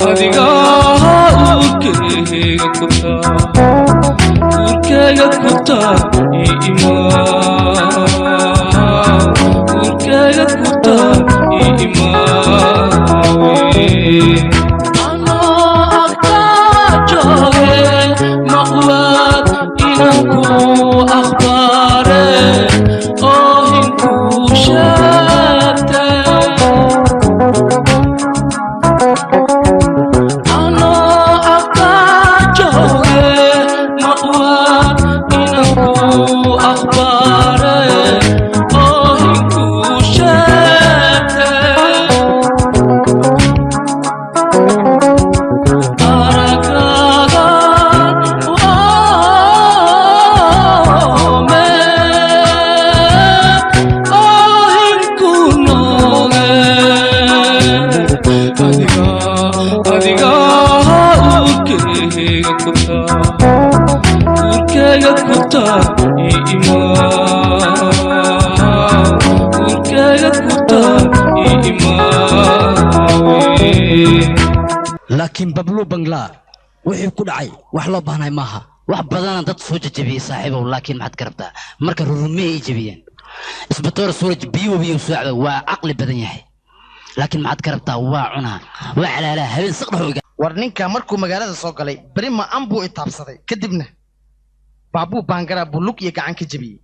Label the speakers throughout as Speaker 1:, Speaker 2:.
Speaker 1: Adiga uurkeyga ku taa, uurkeyga ku taa, ii imaa, uurkeyga ku taa, ii imaawe. Anoo agtaa jooge maqwaad inaan ku akhbaare oo hinku sheegte. Anoo agtaa jooge maqwaad inaan ku akhbaare oo hinku sheegte. Aragaagan waame oo hinku nooge. Adiga, adiga uurkeyga ku taa, uurkeyga ku taa, ii imaa, uurkeyga ku taa, ii imaawe.
Speaker 2: Laakiin Bablu Bangla wixii ku dhacay wax loo baahnay maaha.
Speaker 3: Wax badana dad soo jajabiyey, saaxiibow, laakiin maxaad ka rabtaa marka rurumihii ay jabiyeen? Isbatoor Suuraj biyo wabiyo soo waa caqli badan yahay, laakiin maxaad ka rabtaa? Waa cunaa, waa calaalaa, habeen saqdhax.
Speaker 4: War ninka markuu magaalada soo galay beri ma an buu itaabsaday, kadibna baabuu baangaraa buu lug iyo gacan ka jebiyey.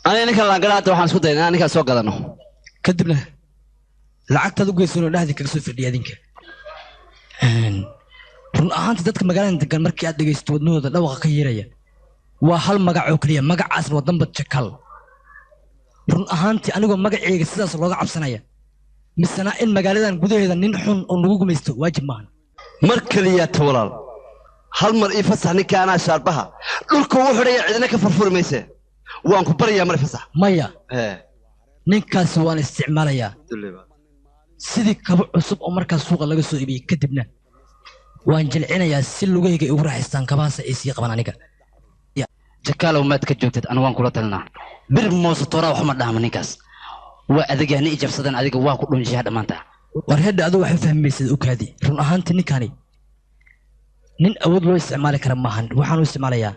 Speaker 5: Aniga ninkan laangara hadda waxaan isku dayna inaan ninkaas soo gadano.
Speaker 2: Kadibna lacagtaad u geysanoo dhexdii kaga soo firdhiya adinka. Run ahaantii dadka magaalada degan markii aad dhegaysto wadnahooda dhawaqa ka yeeraya waa hal magac oo keliya, magacaasna waa Dambad Jakal. Run ahaantii anigoo magaceyga sidaas looga cabsanaya, misena in magaaladan gudaheeda nin xun oo nagu gumaysto waajib maahan.
Speaker 5: Mar keliyaata walaal, hal mar ii fasax ninka, anaa shaarbaha dhulka uu xidhaya, cidina ka furfuri mayse, waan ku baryayaa, mar fasax.
Speaker 2: Maya, ninkaasi waan isticmaalayaa sidii kabo cusub oo markaas suuqa laga soo iibiyey, kadibna waan jilcinayaa si lugahayga igu raaxaystaan, kabahaasa ay sii qaban aniga.
Speaker 3: Jakaalow, maad ka joogtid? Anu waan kula talinaa, bir moosatoora waxuma dhahmo, ninkaas waa adagyaa, ni ijabsadan adiga waa ku dhunshiyaa dhammaanta.
Speaker 2: War hedha, adigu waxay fahmaysid okaadi. Run ahaantii ninkani nin awood loo isticmaali kara maahan. Waxaan u isticmaalayaa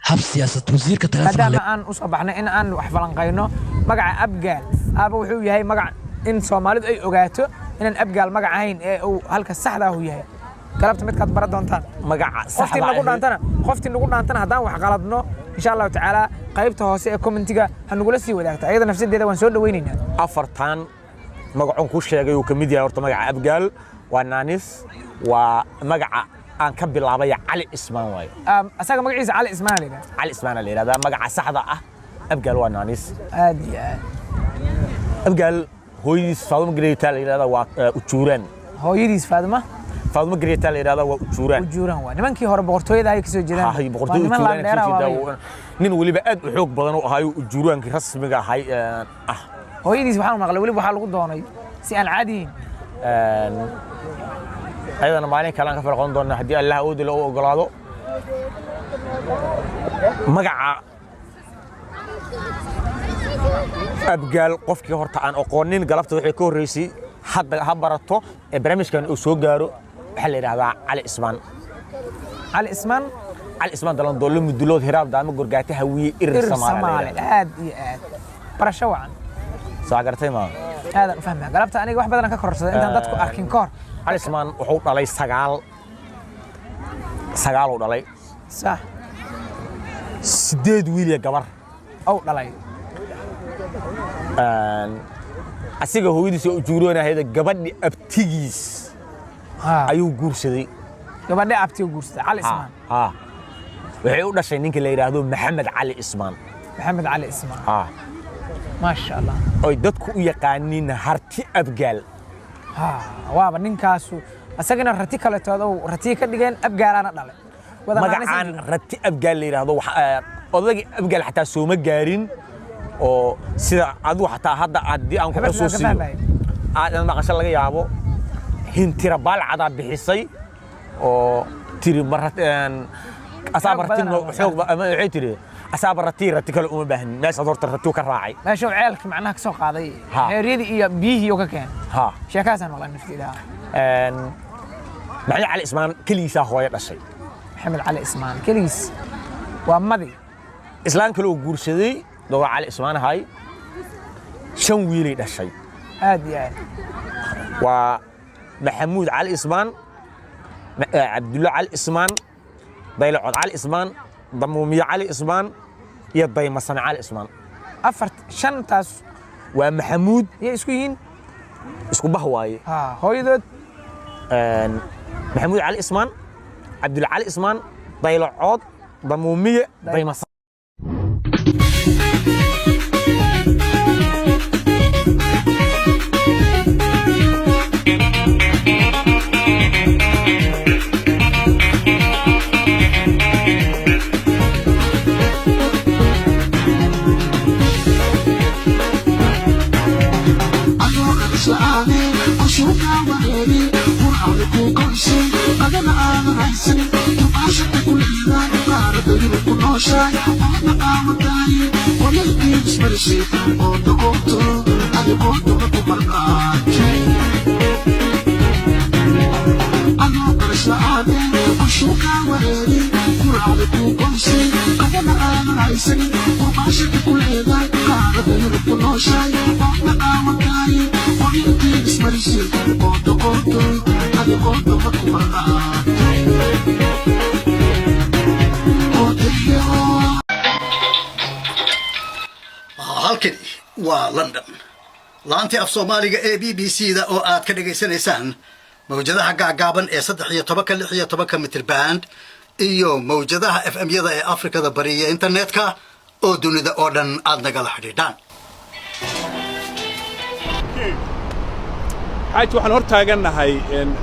Speaker 2: hab siyaasad wasiirka
Speaker 6: maadaama
Speaker 2: taleefon.
Speaker 6: aan usoo baxnay in aan wax falanqayno magaca Abgaal aaba wuxuu yahay magac in Soomaalidu ay ogaato inaan Abgaal magac ahayn ee uu halka saxda ah uu yahay. Galabta midkaad baran doontaan
Speaker 7: magaca
Speaker 6: qoftii
Speaker 7: saxda
Speaker 6: nagu
Speaker 7: ah.
Speaker 6: Dhaantana qoftii nagu dhaantana, haddaan wax qaladno, insha Allahu tacaala qaybta hoose ee commentiga ha nagula sii wadaagta ayada nafsadeeda, waan soo dhawaynaynaa.
Speaker 7: Afartan magacon ku sheegay uu ka mid yahay. Horta magaca Abgaal waa naanis, waa magaca aan ka bilaabay Cali Ismaan waayo.
Speaker 6: Asaga magaciisa Cali Ismaan la yidhaha.
Speaker 7: Cali Ismaan la yidhahdaa magaca saxda ah, Abgaal waa naanis.
Speaker 6: Aad iyo aad.
Speaker 7: Abgaal hooyadiis Faadumo Gareetaa la yidhahdaa, waa Ujuuraan.
Speaker 6: Hooyadiis Faaduma?
Speaker 7: Faadumo Gareetaa la yidhahdaa, waa Ujuuraan.
Speaker 6: Ujuuraan waa nimankii hore boqortooyada ay kasoo jeedaan.
Speaker 7: Hay,
Speaker 6: waa
Speaker 7: boqortooyada
Speaker 6: niman
Speaker 7: Ujuuraan
Speaker 6: laandheera
Speaker 7: kasoo
Speaker 6: waa.
Speaker 7: jeedaa. Nin weliba aad u xoog badan u ahayo, Ujuuraankii rasmiga ahay ah.
Speaker 6: Hooyadiis waxaan maqlay weliba waxaa lagu doonay si aan caadiyin.
Speaker 7: Ayadana maalin kale aan ka farqoon doonaa haddii Allah awoodi loo ogolaado. Magaca Abgaal qofkii horta aan aqoonin galabta waxay ka horreysay hadda ha barato ee barnaamijkan uu soo gaaro. Waxaa la yidhahdaa Cali Ismaan.
Speaker 6: Cali Ismaan.
Speaker 7: Cali Ismaan Dalandoollo Mudulood Hiraab Daamo Gorgaate Hawiye Irir
Speaker 6: Ir
Speaker 7: Samaale la
Speaker 6: Samaale
Speaker 7: yidhahdaa.
Speaker 6: Aad iyo aad, barasho wacan.
Speaker 7: Soo gartay maa?
Speaker 6: Aadaan u fahmaya galabta aniga, wax badan ka kororsaday intaan dadku arkin ka hor.
Speaker 7: Cali Ismaan wuxuu dhalay sagaal, sagaal uu dhalay.
Speaker 6: Sax.
Speaker 7: 8 wiil iyo gabar
Speaker 6: ow dhalay.
Speaker 7: Asiga hooyadiis oo ujuuroonahayda gabadhi abtigiis ayuu guursaday.
Speaker 6: Gabadhe abti u guursaday Cali Ismaan?
Speaker 7: Ha, waxay u dhashay ninka la yidhaahdo Maxamed Cali Ismaan.
Speaker 6: Maxamed Cali Ismaan.
Speaker 7: Ha.
Speaker 6: Maasha Allah.
Speaker 7: Oy dadku u yaqaaniin Harti Abgaal.
Speaker 6: Ha, waaba ninkaasu isagana rati kaletood ou ratiyi ka dhigeen, Abgaalaana dhalay. Wada naanis.
Speaker 7: Magacaan Rati Abgaal la yidhaahdo odagii Abgaal xataa sooma gaarin oo sida adigu xataa hadda haddii aan ku
Speaker 6: Waxba ka
Speaker 7: xusuusiyo
Speaker 6: fahmayo.
Speaker 7: Aad maqasho laga yaabo hintira baalcadaa bixisay oo tiri asaaba
Speaker 6: Xoog
Speaker 7: rati
Speaker 6: badan ama
Speaker 7: xoog ama waxay tiri asaaba rati, rati kale uma baahnin, meeshaas horta ratiu ka raacay.
Speaker 6: Meeshuu ceelka macnaha ka soo qaaday
Speaker 7: Ha.
Speaker 6: xeeryadii iyo biyihii uu ka keenay.
Speaker 7: Ha.
Speaker 6: Sheekahaasaan maqlay nafteyda.
Speaker 7: Een, Maxamed Cali Ismaan keligiisaa hooyo dhashay.
Speaker 6: Maxamed Cali Ismaan keligiis waa madi.
Speaker 7: Islaan kale oo guursaday Dogo Cali Ismaan ahay, shan wiilay dhashay.
Speaker 6: Aad iyo aad.
Speaker 7: Waa Maxamuud Cali Ismaan, Cabdulla Cali Ismaan, Daylacod Cali Ismaan, Damuumiye Cali Ismaan iyo Daymasane Cali Ismaan.
Speaker 6: Afar shantaas.
Speaker 7: Waa Maxamuud.
Speaker 6: Yay isku yihiin?
Speaker 7: Isku bah waaye.
Speaker 6: Ha, hooyadood.
Speaker 7: Maxamuud Cali Ismaan, Cabdulla Cali Ismaan, Daylacood, Damuumiye, Daymasane.
Speaker 8: Halkani waa London, laantii af Soomaaliga ee BBC da oo aad ka dhagaysanaysaan mawjadaha gaagaaban ee 13-ka, 16-ka mitir band iyo mawjadaha FM-yada ee Afrikada Bari iyo internetka oo dunida oo dhan aad nagala xidhiidhaan.
Speaker 9: Xaaji, waxaan hor taagannahay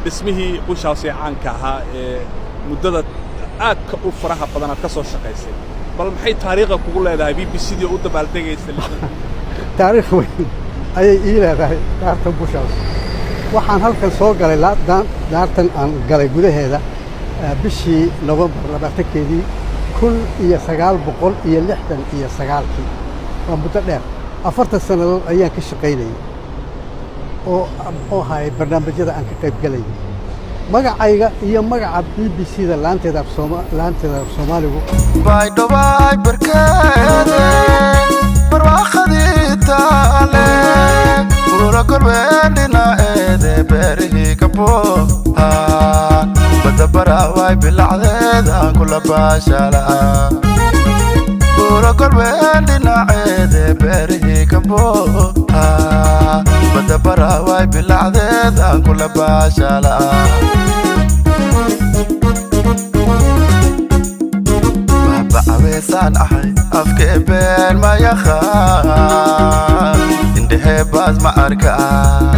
Speaker 9: dhismihii Bush House ee caanka ahaa ee muddada aadka u faraha badan aad ka soo shaqaysay. Bal maxay taariikha kugu leedahay BBC dii u dabaaldegaysa 60?
Speaker 10: Taariikh weyn ayay ii leedahay daartan Bush House. Waxaan halkan soo galay, daartan aan galay gudaheeda bishii Novembar 20-keedii 1969-kii. Waa muddo dheer, 40 sannadood ayaan ka shaqaynayay oo muxuu ahaayey barnaamijyada aan ka qayb galayay. Magacayga iyo magaca BBC da laanteeda af Soomaaligu.
Speaker 11: Baydhobay barkeede barwaaqadii taale, buura korweendhinaceede beerihii kabuha, badda baraaway bilacdeeda kula baashala. Buura korweendhinaceede beerihii kabuha, badda baraaway bilacdeeda kula baashala. Bacaweesaan ahay, afkee been ma yaqaan, indhehee baas ma arkaa.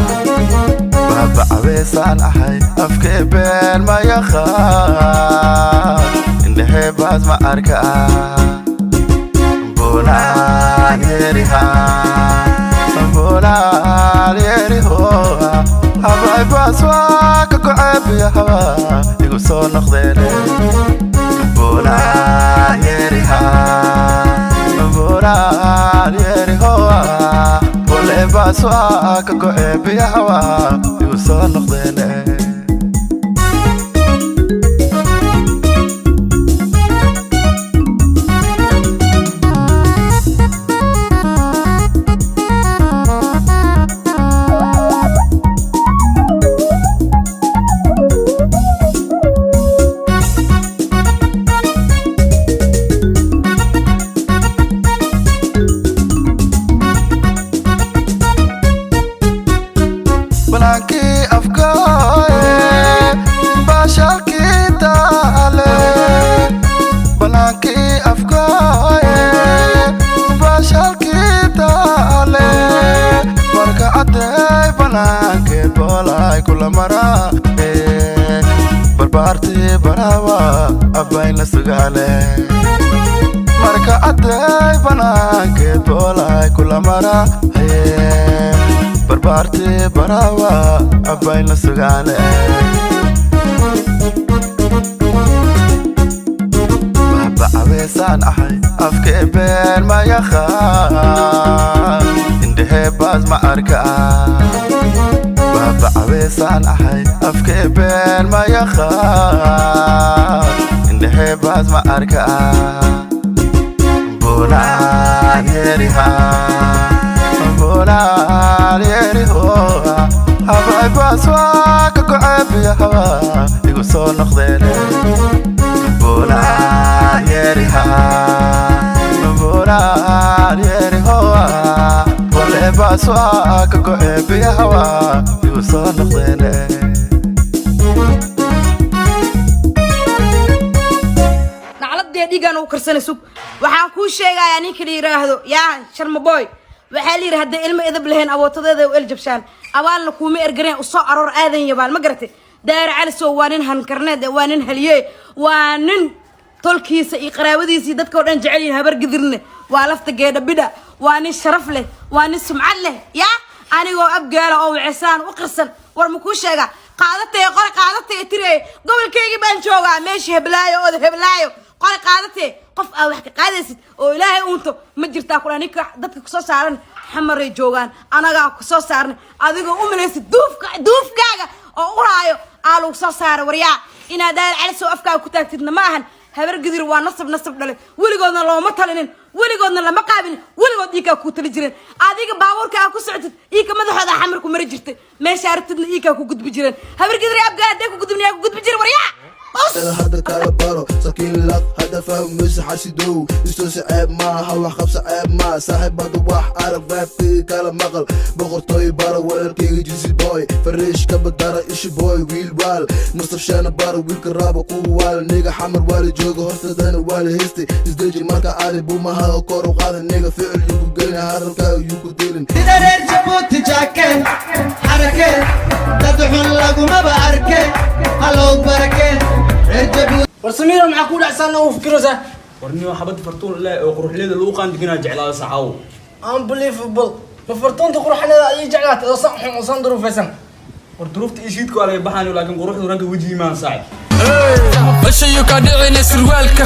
Speaker 11: Babacaweesaan ahay, afkee been ma yaqaan, indhehee baas ma arkaa. Bolaan yeriha, bolaan yerihoa, habay baas waa ka goceebiya, hawa igu soo noqdeene. Bolaan yeriha, bolaan yerihoa, bole baas waa ka goceebiya, hawa igu soo noqdeene. Balaankii afgaaye, baashaalkii taale, balaankii afgaaye, baashaalkii taale, marka caddeey banaankeed boolay kula maraa, barbaartii baraawa abbayn la sugaale. Marka caddeey banaankeed boolay kula maraa, barbaartii baraawa abbayn la sugaale. Babacaweesaan ahay, afkee been ma yaqaan, indhehee baas ma arkaa. Abba cabeesaan ahay, afkee been ma yaqaan, indhahee baas ma arkaa. Bolaan yeriha, bolaan yerihoa, habay baas waa ka goceebiyahawa igu soo noqdeene. Bolaan yeriha, bolaan yerihoa, bolebaas waa ka goceebiyahawa igu soo noqdeene.
Speaker 12: Nacladee dhiigaan ugu karsana sug. Waxaan kuu sheegayaa, ninka la yidhaahdo yaa Sharmaboy, waxaa la yidhi hadday ilmo edab lahayn awootadeeda u eljabshaan, abaalna kuuma ergareen. Usoo aroor Aadan Yabaal, ma garatay? Daare Calisow waa nin hankarneed, waa nin haliye, waa nin tolkiisa iyo qaraabadiisa iyo dadka oo dhan jecel yihin. Habargidirne waa lafta geedha bidha, waa nin sharaf leh, waa nin sumcad leh. Yaa anigoo Abgaala oo wicesaan u qirsan, war ma kuu sheegaa? Qaadatee qore, qaadatee tiree, gobolkaygii baan joogaa, meeshii heblaayo ooda heblaayo qore qaadatee. Qof aa wax ka qaadaysid oo Ilaahay uunto ma jirtaa kudha. Ninka dadka kusoo saaran Xamaray joogaan, anagaa kusoo saarnay. Adigoo u malaysid duufka duufkaaga oo uraayo aa lagu soo saaray. Waryaa, inaad Daal Calisow afkaaga ku taagtidna ma ahan. Habargidir waa nasab, nasab dhale. Weligoodna looma talinin, weligoodna lama qaabinin, weligood iikaa kuu tali jireen. Adiga baabuurka aa ku socotid iika madaxooda Xamar ku mari jirtay, meesha aragtidna iikaa ku gudbi jireen. Habargidir, Abgaal hadday ku gudbin, yaa ku gudbi jire? Waryaa.
Speaker 13: Hadda kala baro sakiin laq, hadda fahmaysa xasidow istoosi. Ceeb maaha, wax qabsa ceeb maa. Saaxiibada wax arag, raabkayga kala maqal, boqortooy bara walaalkayga jisi boy, fariish ka badara ishi boy, wiil waal mustafshaana bara wiilka raaba ku waal niga. Xamar waali jooga hortadana waali haystay. Isdeji marka aadi buumaha kor u qaada niga, ficil yuku gelin, hadalkaaga yuku dilin.
Speaker 14: Sida reer Jabuuti jaake xarake, dad xun lagumaba arke, hallow barake reer Jabuuti.
Speaker 15: War Samiira, maxaa ku dhacsan oo fikiraysaa? War niyo, xabad fartuun leh oo quruxleeda lagu qaandiginaa jeclaada saxaawo.
Speaker 4: Unbelievable! Ma fartuunta quruxleeda ayay jeclaatay oo san xun oo san duruufaysan?
Speaker 15: War duruufta iyo shiidku waa laga baxayo, laakiin quruxdu ragga wejigii maan saaxib.
Speaker 1: Heshayo ka dhicina surwaalka.